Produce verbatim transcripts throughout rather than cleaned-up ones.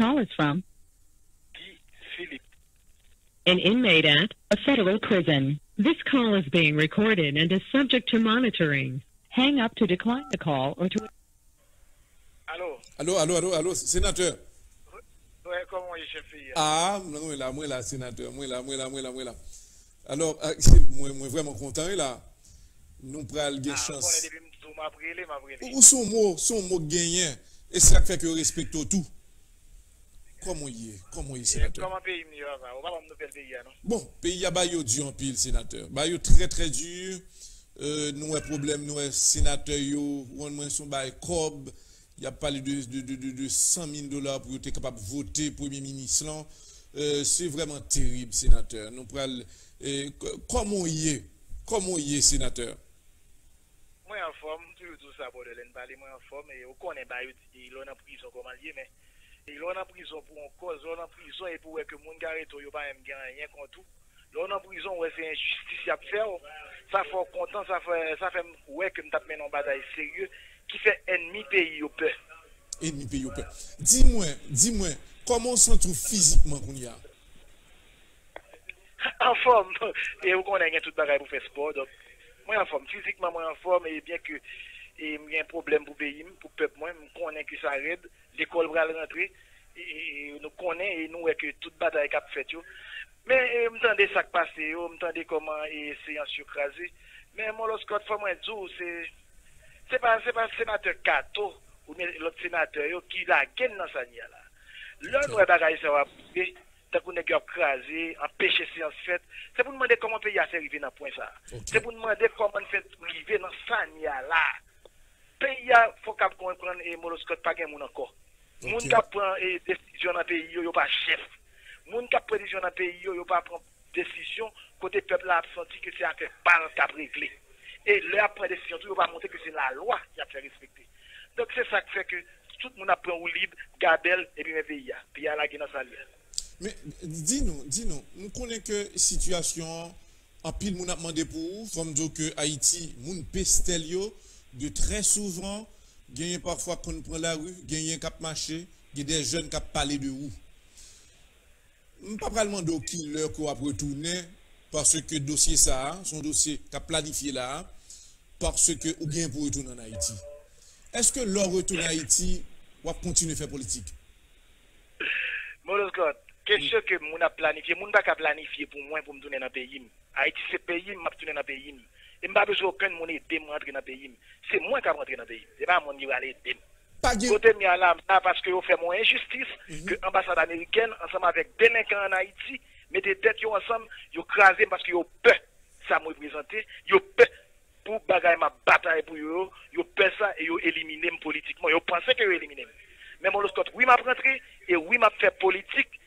call is from Guy Philippe. An inmate at a federal prison. This call is being recorded and is subject to monitoring. Hang up to decline the call or to Alo. Alo, alo, alo, alo, senatè. Wè, kòman w ye, chèf peyi a? Ah, mwen la, mwen la, senatè, mwen la, mwen la, mwen la, mwen la. Alò, ah, se, mwen, mwen vrèman kontan, wi, la. Nou pral gen chans. Ah, ou konnen depi m di w m ap rele, m ap rele. Ou, ou se yon mo, se yon mo k genyen. E se sa k fè ke yo respekte w tou. Kòman w ye? Kòman w ye, senatè? Kòman peyi m ye, papa? Ou pa ban m nouvèl peyi a, non? Bon, peyi a ba yo di anpil, senatè. Ba yo trè, trè di. Euh, nou wè pwoblèm, nou wè senatè yo, ou konn mwen se yon bagay kòb, y ap pale de, de, de, de, de san mil dola pou yo te kapab vote premye minis lan. Euh, se vrèman terib, senatè. Nou pral, euh, k-, kòman w ye? Kòman w ye, senatè? Mwen anfòm, m toujou di w sa, brother, lè n pale, mwen anfòm, e ou konnen ba yo di, lè w nan prizon, kòman l ye, men, e lè w nan prizon pou yon kòz, lè w nan prizon epi w wè ke moun k arete w yo pa menm gen anyen kont ou, lè w nan prizon, w wè se enjistis y ap fè w, sa fè w kontan, sa fè, sa fè m wè ke m t ap mennen yon batay serye, ki fè ènmi peyi yo pè. Ènmi peyi yo pè. Di mwen, di mwen, kòman w santi w fizikman kounye a? Anfòm. E ou konnen gen tout bagay pou fè spò, donk, mwen anfòm. Fizikman, mwen anfòm, e byen ke, e m gen pwoblèm pou peyi m, pou pèp mwen, m konnen ke sa rèd, lekòl pral rantre, e, e, e nou konnen, e nou wè ke tout batay k ap fèt yo. Men, e, m tande sa k pase yo, m tande kòman, e, seyans yo kraze. Men, Moloskòt, fò mwen di w, se, se pa, se pa senatè Kato, oubyen lòt senatè yo ki lage n nan sa n ye a la. Lè nou wè bagay sa yo ap rive, tankou nèg yo ap kraze, anpeche seyans fèt, se pou n mande kòman peyi a fè rive nan pwen sa a. Se pou n mande kòman n fè rive nan sa n ye a la. Peyi a, fòk ap konprann, e, Moloskòt, pa gen moun ankò. Moun k ap pran, e, desizyon nan peyi yo, yo pa chèf. Moun k ap pran desizyon nan peyi yo, yo pa pran desizyon kote pèp la ap santi ke se afè pa l k ap regle. E lè y ap pran desizyon tou, yo pa montre ke se lalwa y ap fè respekte. Donk, se sa k fè ke tout moun ap pran woulib, gabèl, epi men peyi a. Peyi a lage nan sa l ye a. Men, di nou, di nou, m konnen ke sitiyasyon an, anpil moun ap mande pou ou, fò m di w ke Ayiti, moun pestèl yo, de trè souvan, genyen pafwa konn pran lari, genyen k ap mache, gen de jèn k ap pale de ou. M pa pral mande w ki lè ke w ap retounen, paske dosye sa a, se yon dosye k ap planifye la a, paske ou gen pou retounen ann Ayiti. Èske lè w retounen Ayiti, w ap kontinye fè politik? Moloskòt, kesyon ke moun ap planifye, moun pa ka planifye pou mwen pou m tounen nan peyi m. Ayiti se peyi m, m ap tounen nan peyi m. E m pa bezwen okenn moun ede m rantre nan peyi m. Se mwen k ap rantre nan peyi m. Se pa moun ki pral ede m. Pa gen Kote m ye a la, m la paske yo fè m yon enjistis ke anbasad amerikèn ansanm avèk delenkan ann Ayiti mete tèt yo ansanm, yo kraze m paske yo pè sa m reprezante, yo pè pou bagay m ap batay pou yo, yo pè sa e yo elimine m politikman. Yo panse ke yo elimine m. Men Moloskòt, wi, m ap rantre e wi, m ap fè politik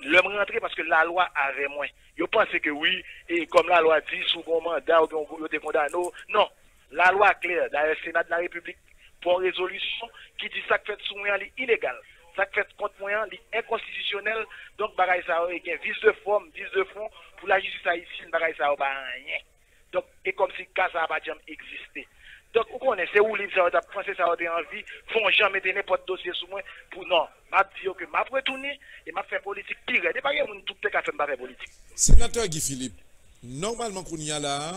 lè m rantre paske lalwa avè mwen. Yo panse ke wi, e kòm lalwa di, si w gen yon manda oubyen yo te kondane w. Non. Lalwa klè. Dayè, Sena de la Repiblik pran yon rezolisyon ki di sa k fèt sou mwen an, li ilegal. Sa k fèt kont mwen an, li enkonstitisyonèl. Donk, bagay sa yo, e gen vis de fòm, vis de fon, pou lajistis ayisyèn, bagay sa yo pa anyen. Donk, e kòmsi ka sa a pa t janm egziste. Donk, ou konnen, se woulib sa yo t ap pran, se sa yo te anvi, fè yon jan mete nenpòt dosye sou mwen pou non. M ap di yo ke m ap retounen e m ap fè politik pi rèd. E pa gen moun tou k te ka fè m pa fè politik. Senatè Guy Philippe, nòmalman kounye a la a,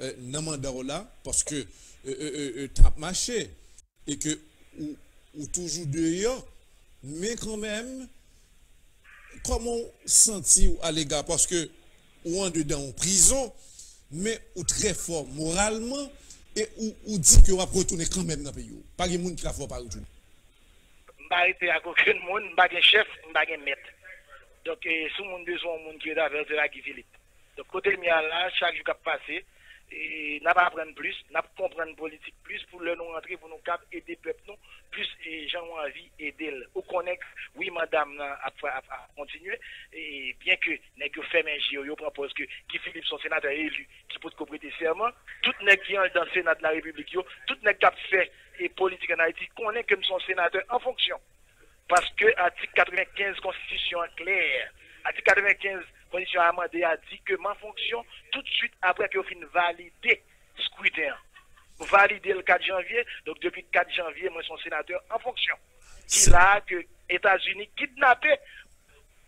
eh, nan manda w la, paske, eh, eh, eh, eh, tan ap mache, e ke ou, ou toujou deyò, men kanmenm, kòman w santi w alega, paske ou andedan yon prizon, men ou trè fò moralman, e ou, ou di ke w ap retounen kanmenm nan peyi w. Pa gen moun ki ka fè w pa retounen. M pa rete ak okenn moun, m pa gen chèf, m pa gen mèt. Donk, e, si yon moun bezwen yon moun ki rete avè l, se pa Guy Philippe. Donk, kote m ye a la, chak jou k ap pase, e, n ap aprann plis, n ap konprann politik plis pou lè nou rantre, pou nou kab ede pèp nou plis, e, jan nou anvi ede l. Ou konnen, wi, manda m nan ap, ap, ap kontinye, e, byen ke nèg yo fèmen je yo, yo pran pòz ke Guy Philippe se yon senatè eli ki potko prete sèman, tout nèg ki anndan Sena de la Repiblik yo, tout nèg k ap fè, e, politik ann Ayiti konnen ke m se yon senatè an fonksyon. Paske atik katrevenkenz konstitisyon an klè. Atik katrevenkenz konstitisyon an amande a di ke m an fonksyon toutswit apre ke yo fin valide skriten an. Yo valide l kat janvye, donk depi kat janvye, mwen se yon senatè an fonksyon. Ki la ke Etazini kidnape,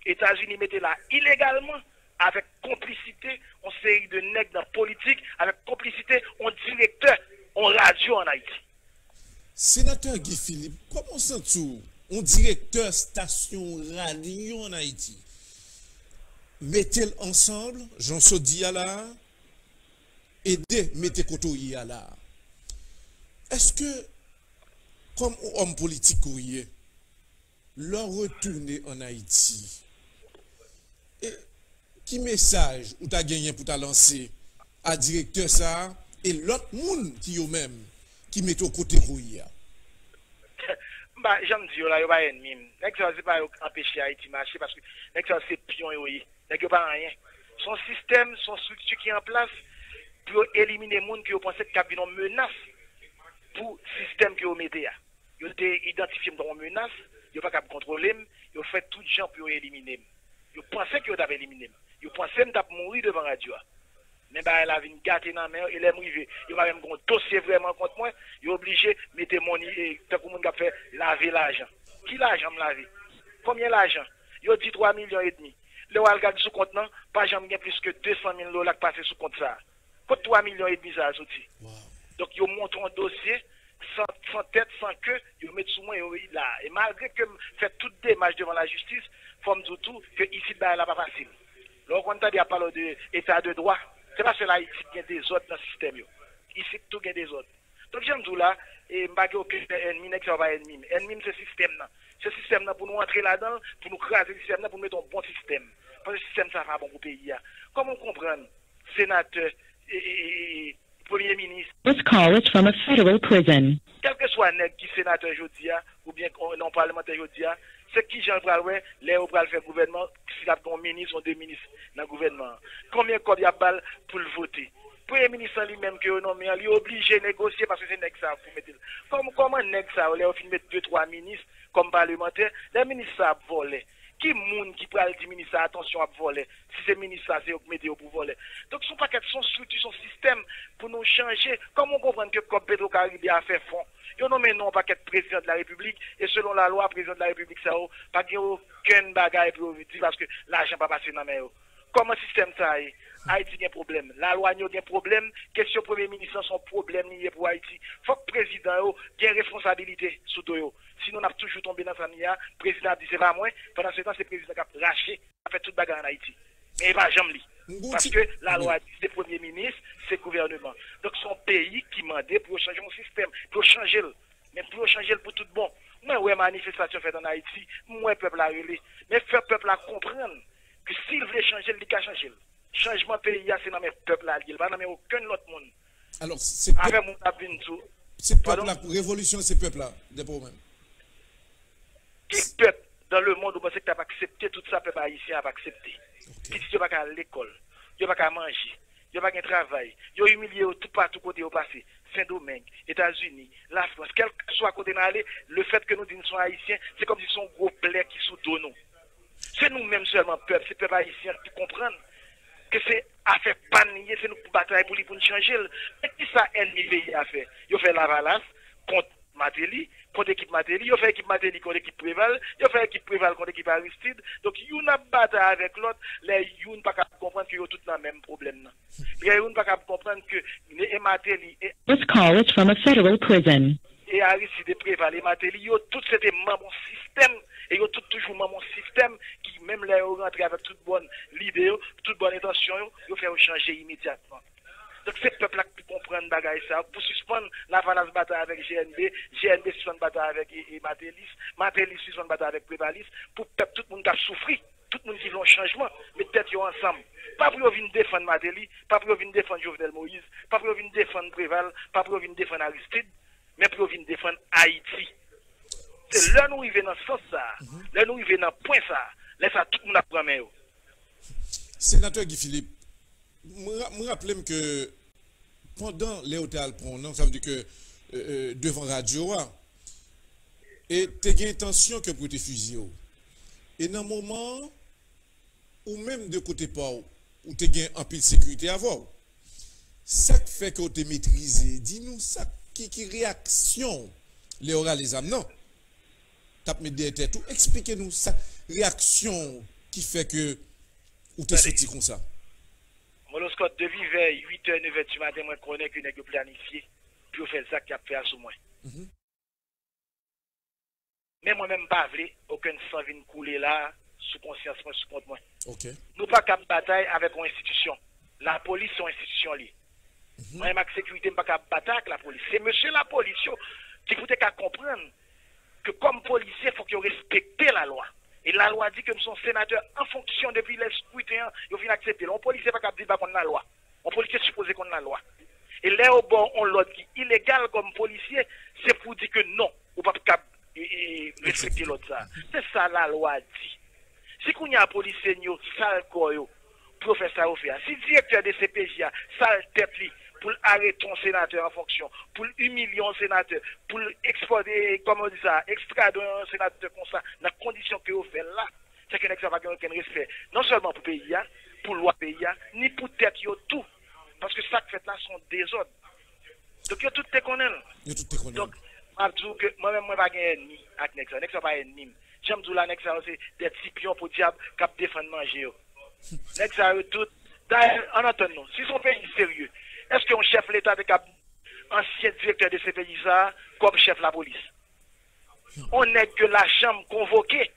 Etazini mete la ilegalman, avèk konplisite yon seri de nèg nan politik, avèk konplisite yon direktè yon radyo ann Ayiti. Senatè Guy Philippe, kòman w santi w, yon direktè stasyon radyo ann Ayiti, mete l ansanm, jan w sot di a la a, ede mete kote w ye a la a? Èske, kòm yon òm politik ke w ye, lè w retounen ann Ayiti, e ki mesaj ou ta genyen pou ta lanse a direktè sa a e lòt moun ki yo menm ki mete w kote ke w ye a? M pa, jan m di yo la, yo pa ènmi m. Nèg sa yo, se pa yo k anpeche Ayiti mache, paske nèg sa yo, se pyon yo ye. Nèg yo pa anyen. Se yon sistèm, se yon estrikti ki an plas pou yo elimine moun ke yo panse k ap vin yon menas pou sistèm ke yo mete a. Yo te idantifye m kòm yon menas, yo pa kab kontwole m, yo fè tout jan pou yo elimine m. Yo panse ke yo t ap elimine m. Yo panse m t ap mouri devan radyo a. Men bagay la vin gate nan men yo, e lè m rive, yo pa menm gen yon dosye vrèman kont mwen, yo oblije mete moni, e, tankou moun k ap fè lave lajan. Ki lajan m lave? Konbyen lajan? Yo di twa milyon edmi. Lè w al gad sou kont nan, pa janm gen plis ke de san mil dola k pase sou kont sa a. Kot twa milyon edmi sa a soti? Donk, yo monte yon dosye san, san tèt, san ke, yo met sou mwen, yo la. E malgre ke m fè tout demach devan lajistis, fò m di w tou ke isit bagay la pa fasil. Lè w konn tande y ap pale w de eta de dwa, se pa sèl Ayiti ki gen dezòd nan sistèm yo. Isit tou gen dezòd. Donk, jan m di w la, e, m pa gen okenn ènmi, nèg sa yo pa ènmi m. Ènmi m se sistèm nan. Se sistèm nan pou nou antre ladan l, pou nou kraze sistèm nan, pou nou mete yon bon sistèm. Paske sistèm sa pa bon pou peyi a. Kòman w konprann senatè, e, e, e, e, premye minis? This call is from a federal prison. Kèlkeswa nèg ki senatè jodi a, oubyen k- nan yon palmantè jodi a, se kijan l pral wè lè yo pral fè gouvènman, si l ap gen yon minis, yon de minis nan gouvènman an. Konbyen kòb y ap ba l pou l vote? Premye minis lan li menm ke yo nonmen an, li oblije negosye paske se nèg sa a pou mete l. Kòm, kòman nèg sa yo, lè yo fin met de twa minis kòm palmantè, lè minis sa a ap vòlè, ki moun ki pral di minis sa a, atansyon, ap vòlè, si se minis sa a, se yo k mete yo pou vòlè? Donk, se yon pakèt, se yon estrikti, se yon sistèm pou nou chanje. Kòman w konprann ke kòb Petwokaribe a fè fon? Yo nonmen non yon pakèt prezidan de la repiblik, e selon lalwa, prezidan de la repiblik sa yo pa gen okenn bagay pou yo di paske lajan pa pase nan men yo. Kòman sistèm sa a ye? Ayiti gen pwoblèm. Lalwa n yo gen pwoblèm. Kesyon premye minis lan se yon pwoblèm li ye pou Ayiti. Fòk prezidan yo gen responsabilite sou do yo. Sinon, n ap toujou tonbe nan sa n ye a. Prezidan ap di se pa mwen. Pandan se tan, se prezidan k ap rache, k ap fè tout bagay ann Ayiti. Men e pa janm li. Paske lalwa di se premye minis, se gouvèneman. Donk, se yon peyi ki mande pou yo chanje yon sistèm, pou yo chanje l. Men pou yo chanje l pou tout bon. Mwen wè manifestasyon fèt ann Ayiti, m wè pèp la rele. Men fè pèp la konprann ke si l vle chanje l, li ka chanje l. Chanjman peyi a se nan men pèp la li ye, li pa nan men okenn lòt moun. Afè moun ap vin di w. Se pèp la, revolisyon se pèp la, dèpre w menm. Ki pèp dans le monde ou panse ki t ap aksepte tout sa pèp ayisyen ap aksepte? Pitit yo pa ka al lekòl, yo pa ka manje, yo pa gen travay, yo imilye yo toupatou kote yo pase, Sendomeng, Etazini, Lafrans, kèlkeswa kote n ale, lefètke nou di n se yon ayisyen, se kòmsi se yon gwo plè ki sou do nou. Se nou menm sèlman pèp, se pèp ayisyen an ki konprann ke se afè pa n li ye, se nou k pou batay pou li pou n chanje l. Men kisa ènmi peyi a fè? Yo fè lavalas kont Martelly, kont ekip Martelly, yo fè ekip Martelly kont ekip Preval, yo fè ekip Preval kont ekip Aristide. Donk youn ap batay avèk lòt, lè youn pa kab konprann ke yo tout nan menm pwoblèm nan. Lè youn pa kab konprann ke e Martelly e This call is from a federal prison. E Aristide, e Preval, e Martelly, yo tout se te manm yon sistèm, e yo tout toujou manm yon sistèm ki, menm lè yo rantre avèk tout bòn lide yo, tout bòn entansyon yo, yo fè yo chanje imedyatman. Donk, se pèp la ki pou konprann bagay sa yo, pou sispann lavalas batay avèk G N B, G N B sispann batay avèk e, e, Martellis, Martellis sispann batay avèk Prevalis, pou pèp, tout moun k ap soufri, tout moun ki vle yon chanjman, met tèt yo ansanm. Pa pou yo vin defann Martelly, pa pou yo vin defann Jovenel Moïse, pa pou yo vin defann Preval, pa pou yo vin defann Aristide, men pou yo vin defann Ayiti. Se lè nou rive nan sans sa a, lè nou rive nan pwen sa a, lè sa a tout moun ap pran men yo. Senatè Guy Philippe, mwen ra- mwen raple m ke pandan lè yo te al pran w nan, sa vle di ke, e, e, devan radyo a, e te gen entansyon ke pou yo te fizye w. E nan moman an, ou menm de kote pa w, ou te gen anpil sekirite avè w. Sa k fè ke w te metrize? Di nou sa ki, ki reyaksyon w lè yo rale zam nan? ap met dèyè tèt ou. Eksplike nou sa, reyaksyon w ki fè ke ou te soti konsa. Molo Scott, depi vè uit è, nèf è di maten, mwen konnen ke nèg yo planifye pou yo fè zak y ap fè a sou mwen. Men mwen menm m pa vle okenn san vin koule la sou konsyans mwen, sou kont mwen. Nou pa kab batay avèk yon enstitisyon. Lapolis se yon enstitisyon li. Mwen menm ak sekirite m pa kab batay ak lapolis. Se mesye lapolis yo ki pou te ka konprann ke kòm polisye fòk yo respekte lalwa. E lalwa di ke m se yon senatè an fonksyon depi lè skriten an yo fin aksepte l. Yon polisye pa kab di l pa konn lalwa. Yon polisye sipoze konn lalwa. E lè yo ba w yon lòd ki ilegal kòm polisye, se pou di ke non, ou p ap kab e, e, respekte lòd sa. Se sa lalwa di. Si kounye a polisye n yo sal kò yo pou yo fè sa yo fè a, si direktè de C P J a sal tèt li pou l arete yon senatè an fonksyon, pou l imilye yon senatè, pou l ekspòte, kòman yo di sa, ekstrade yon senatè konsa nan kondisyon ke yo fè l la, se ke nèg sa pa gen okenn respè non sèlman pou peyi a, pou lwa peyi a, ni pou tèt yo tou. Paske sa k fèt la se yon dezòd. Donk yo tout te konnen l. Yo tout te konnen l. Donk, m ap di w ke mwen menm mwen pa gen ènmi ak nèg sa. Nèg sa pa ènmi m. Jan m di w la, nèg sa yo se de ti pyon podyab k ap defann manje yo. Nèg sa yo tout, dayè, ann antann nou, si se yon peyi serye, èske yon chèf leta te kab ansyen direktè de C P J sa a kòm chèf lapolis? On nèg ke lachanm konvoke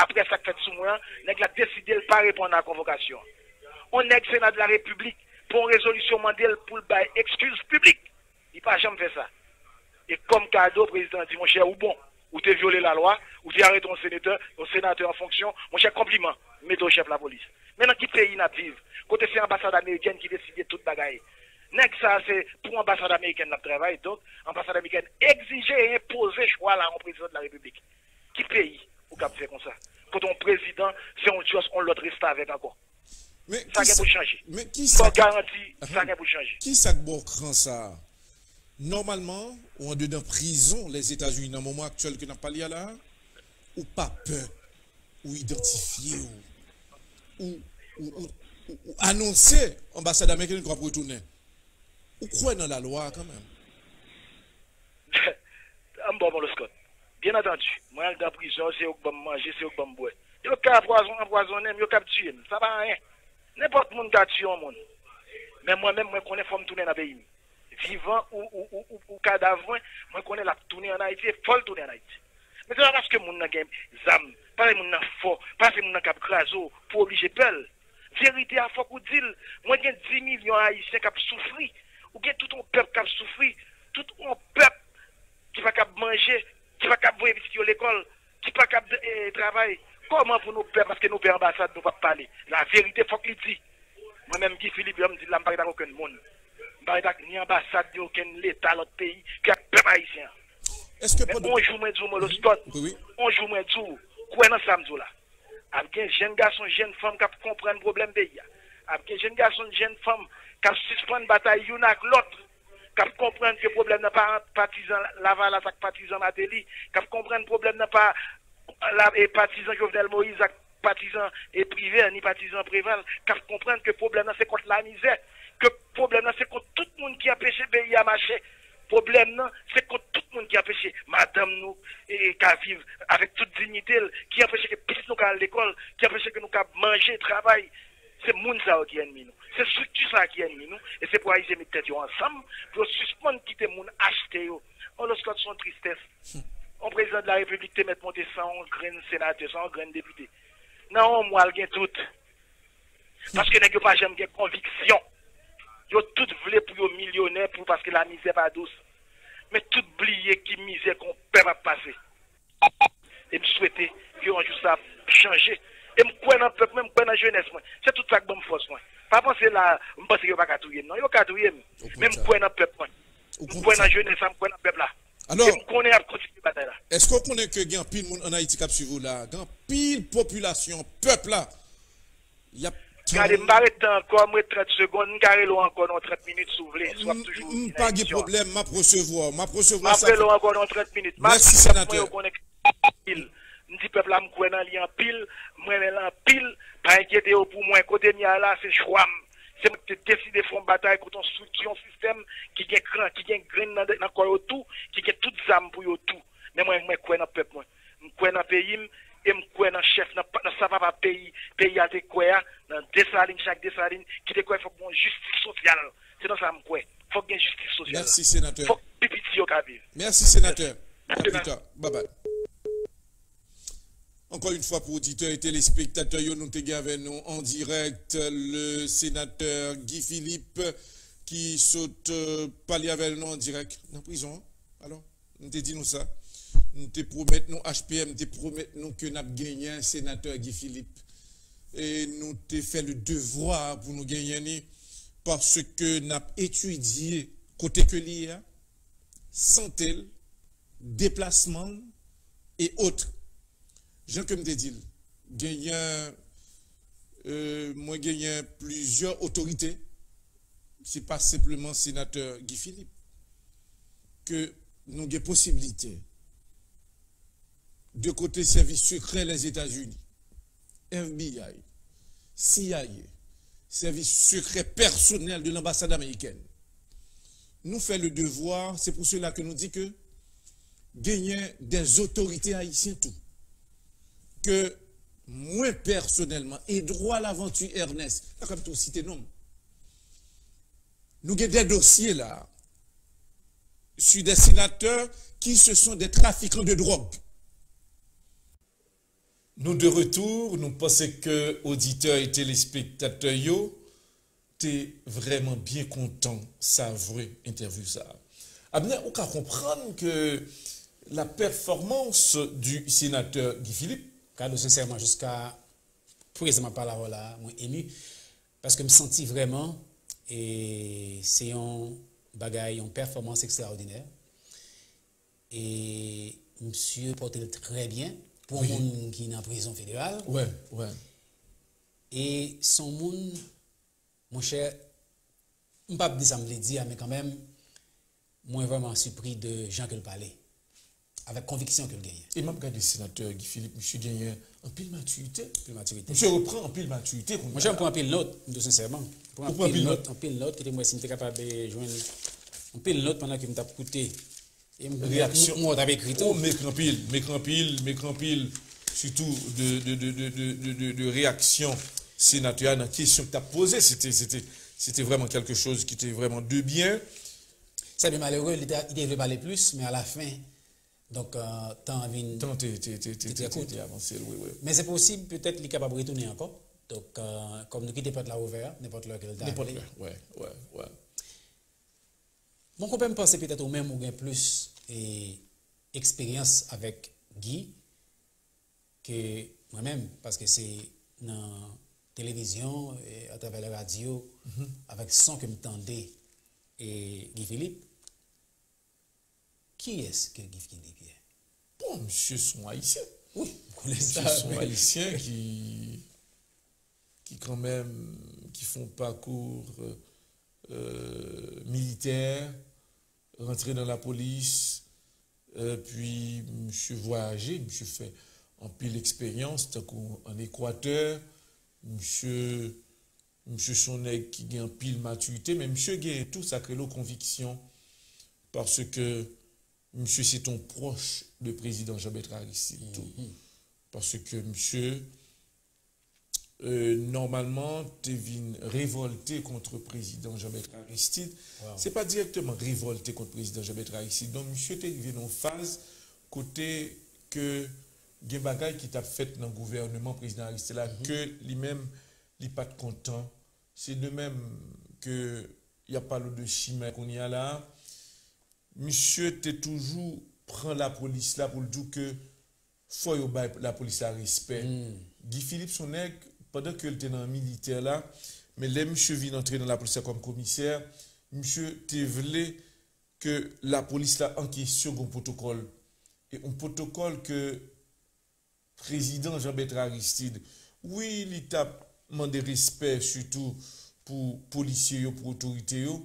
apre sa k fèt sou mwen an, nèg la deside l pa reponn a konvokasyon an. On nèg Sena de la Repiblik pran yon rezolisyon mande l pou l bay ekskiz piblik. Li pa janm fè sa. E kòm kado, prezidan an di, monchè, ou bon. Ou te vyole lalwa, ou te arete yon senatè, yon senatè an fonksyon, monchè, konpliman, m mete w chèf lapolis. Men nan ki peyi n ap viv, kote se anbasad amerikèn ki deside tout bagay? Nèg sa a se pou anbasad amerikèn l ap travay, donk anbasad amerikèn egzije e enpoze chwa la yon prezidan de la repiblik. Ki peyi ou kab fè konsa? Kote yon prezidan se yon just yon lòt restavèk ankò. Sa gen pou chanje. Fò garanti, sa gen pou chanje. Kisa k ba w kran sa a? Nòmalman, ou andedan prizon Lèzetazini nan moman aktyèl ke n ap pale a la a, ou pa pè, ou idantifye w, ou, ou, ou, ou, ou anonse anbasad ameriken ke w ap retounen. Ou kwè nan lalwa a kanmenm? An m ba w Molo Scott. Byen antandi, mwen andedan prizon, se yo k ban m manje, se yo k ban m bwè. Yo ka anpwazon-, anpwazonnen m, yo kab tiye m, sa pa anyen. Nenpòt moun ka tiye yon moun. Men mwen menm, mwen konnen fò m tounen nan peyi m. Vivan ou, ou, ou, ou, ou kadav mwen, mwen konnen l ap tounen ann Ayiti, e fò l tounen ann Ayiti. Men se pa paske moun nan gen zam, paske moun nan fò, paske moun nan kab kraze w, pou w oblije pè l. Verite a, fòk ou di l. Mwen gen dis milyon Ayisyen k ap soufri. Ou gen tout yon pèp k ap soufri. Tout yon pèp ki pa kab manje, ki pa kab voye pitit yo lekòl, ki pa kab, eh, travay. Kòman pou nou pè, paske nou pè anbasad, nou p ap pale? Laverite, fòk li di. Mwen menm, Guy Philippe, jan m di l la, m pa ret ak okenn moun. M pa ret ak ni anbasad, ni okenn leta lòt peyi, ke ak pèp ayisyen an. Men on jou mwen di w, Molo Scott, on jou mwen di w, kwè nan sa m di w la. Ap gen jèn gason, jèn fanm k ap konprann pwoblèm peyi a. Ap gen jèn gason, jèn fanm k ap sispann batay youn ak lòt, k ap konprann ke pwoblèm nan pa ant patizan Lavalas ak patizan Martelly, k ap konprann pwoblèm nan pa la, e patizan Jovenel Moïse ak patizan, e Privert, ni patizan Préval, k ap konprann ke pwoblèm nan se kont lamizè, ke pwoblèm nan se kont tout moun ki anpeche peyi a mache. Pwoblèm nan, se kont tout moun ki anpeche madanm nou, e, e ka viv avèk tout diyite l, ki anpeche ke pitit nou ka al lekòl, ki anpeche ke nou ka manje, travay. Se moun sa yo ki ènmi nou. Se estrikti sa a ki ènmi nou. E se pou Ayisyen met tèt yo ansanm, pou yo sispann kite moun achte yo. On Molo Scott, se yon tristès. On prezidan de la repiblik te mèt monte san on grenn senatè, san on grenn depite. Nan on mwa, l gen tout. Paske nèg yo pa janm gen konviksyon. Yo tout vle pou yo milyonè pou, paske lamizè pa dous. Men tout bliye ki mizè ke yon pèp ap pase. E m swete ke yon jou sa ap chanje. E m kwè nan pèp mwen, m kwè nan jenès mwen. Se tout sa k ban m fòs mwen. Pa panse la, m panse yo pa ka touye m. Non, yo ka touye m. Men m kwè nan pèp mwen. M kwè nan jenès la, m kwè nan pèp la. E m konnen y ap kontinye batay la. Èske w konnen ke gen anpil moun ann Ayiti k ap swiv ou la? Gen anpil popilasyon, pèp la. Y ap Gade, m pa ret tan ankò, m ret trant segonn, m ka rele w ankò nan trant minit si w vle, si w ap toujou vin nan emisyon an. M pa gen pwoblèm, m ap resevwa w, m ap resevwa sa. M ap rele w ankò nan trant minit. M ap di pèp mwen yo konnen ke anpil. M di pèp la m kwè nan li anpil, m renmen l anpil, pa enkyete yo pou mwen. Kote m ye a la, se chwa m. Se mwen ki te deside fè yon batay kont yon estrikti, yon sistèm ki gen kran, ki gen grenn nan, nan kò yo tou, ki gen tout zam pou yo tou. Men mwen, mwen kwè nan pèp mwen. M kwè nan peyi m, e m kwè nan chèf, nan, nan sa papa peyi, peyi a te kwè a, nan Desalin, Jak Desalin, ki te kwè fòk gen yon jistis sosyal. Se nan sa m kwè. Fòk gen jistis sosyal. Mèsi, senatè. Fòk pi piti yo ka viv. Mèsi, senatè. A pli ta. Bye bye. Encore une fois, pour auditeurs et téléspectateurs, yo, nou te gen avè nou en direct le sénateur Guy Philippe ki sot euh, pale avè nou an dirèk nan prizon an. Alò, nou te di nou sa. Nou te pwomèt nou H P M, te pwomèt nou ke n ap genyen senatè Guy Philippe. E nou te fè le devwa pou nou genyen li, paske n ap etidye kote ke li ye a, sante l, deplasman l, e ot. Jan ke m te di l, genyen, euh, mwen genyen plizyè otorite, se pa senpleman senatè Guy Philippe, ke nou gen posiblite de kote sèvis sekrè Lèzetazini, F B I, C I A, sèvis sekrè pèsonèl de lanbasad amerikèn. Nou fè le devwa, se pou sela ke nou di ke genyen dè otorite ayisyen tou. Ke mwen pèsonèlman, Edouard Laventure Ernest, la kòm tou site non m, nou gen dè dosye la, sur des sénateurs qui ce sont des trafiquants de drogue. Nou de retour, nou panse ke oditè e telespektatè yo te vrèman byen kontan savre entèvyou sa a. Abner, ou ka konprann ke la performance du sénateur Guy Philippe, Kado, sensèman, jiska prezan m ap pale avè w la, mwen emi, paske m santi vrèman, e se yon bagay, yon pèfòmans ekstraòdinè. E misye pote l trè byen pou yon moun ki nan prizon federal. Wè, wè. E se yon moun, monchè, m p ap di sa m vle di a, men kanmenm, mwen vrèman sipri de jan ke l pale, avèk konviksyon ke l genyen. E m ap gade senatè Guy Philippe, misye genyen anpil matirite. Anpil matirite. Misye repran anpil matirite kounye a. Monchè, m pran anpil nòt, m di w sensèman. M pran anpil nòt, anpil nòt, kote m wè si m te kapab, eh, jwenn anpil nòt pandan ke m t ap koute. E m, m, m, m t ap ekri tou. Oh, m ekri anpil, m ekri anpil, m ekri anpil, sitou de, de, de reyaksyon senatè a nan kesyon k t ap poze. Se te, se te, se te vrèman quelque chose ki te vrèman de byen. Sa byen malere, li te, li te vle pale plis, men alafen, donk, euh, tan an vin, tan te, te, te, te, te, te, te avanse, wi, wi. Men se posib, petèt, li kapab retounen ankò. Donk, euh, kòm nou kite pòt la ouvè, nenpòt lè ke l ta vle. Nenpòt lè, wè, wè, wè. Bon, konpè, m panse petèt ou menm ou gen plis, e, eksperyans avèk Guy ke mwen menm, paske se nan televizyon, e, atravè radyo, avèk son ke m tande, e, Guy Philippe. Kiyès ke Guy Philippe ye? Bon, misye se yon Ayisyen. Wi, m konnen sa. Misye se yon Ayisyen ki, ki kanmenm, ki fè yon pakou, euh, militè, rantre nan lapolis, epi misye vwayaje, misye fè anpil eksperyans, tankou ann Ekwatè, misye, misye se yon nèg ki gen anpil matirite, men misye gen tou sa k rele konviksyon, paske misye se te yon pwòch de prezidan Jean Bertrand Aristide tou. Paske misye, euh, nòmalman, te vin revòlte kont prezidan Jean Bertrand Aristide. Se pa dirèkteman revòlte kont prezidan Jean Bertrand Aristide. Donk, misye te rive nan yon faz kote ke gen bagay ki t ap fèt nan gouvèneman prezidan Aristide la ke li menm, li pa t kontan. Se de menm ke y ap pale w de chimè kounye a la. Misye te toujou pran lapolis la pou l di w ke fò yo bay lapolis la respè. Guy Philippe se yon nèg, pandan ke l te nan militè la, men lè misye vin antre nan lapolis la kòm komisè, misye te vle ke lapolis la an kesyon gen yon pwotokòl. E yon pwotokòl ke prezidan Jean Bertrand Aristide, wi, li t ap mande respè sitou pou polisye yo, pou otorite yo,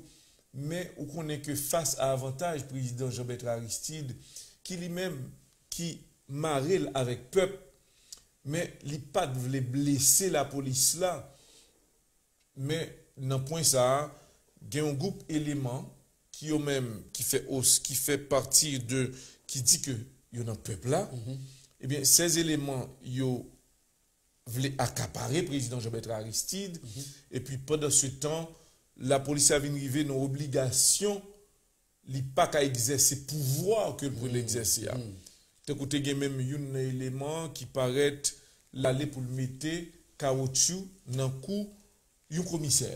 men ou konnen ke fas a avantaj prezidan Jean Bertrand Aristide, ki li menm ki mare l avèk pèp, men li pa t vle blese lapolis la. Men nan pwen sa a, gen yon gwoup eleman ki yo menm ki fè os, ki fè pati de, ki di ke yo nan pèp la, Ebyen, sèz eleman yo vle akapare prezidan Jean Bertrand Aristide, epi pandan se tan, lapolis la vin rive nan obligasyon li pa ka egzèse pouvwa ke l pou l egzèse a. Tankou te gen menm youn nan eleman ki parèt l ale pou l mete kawotchou nan kou yon komisè.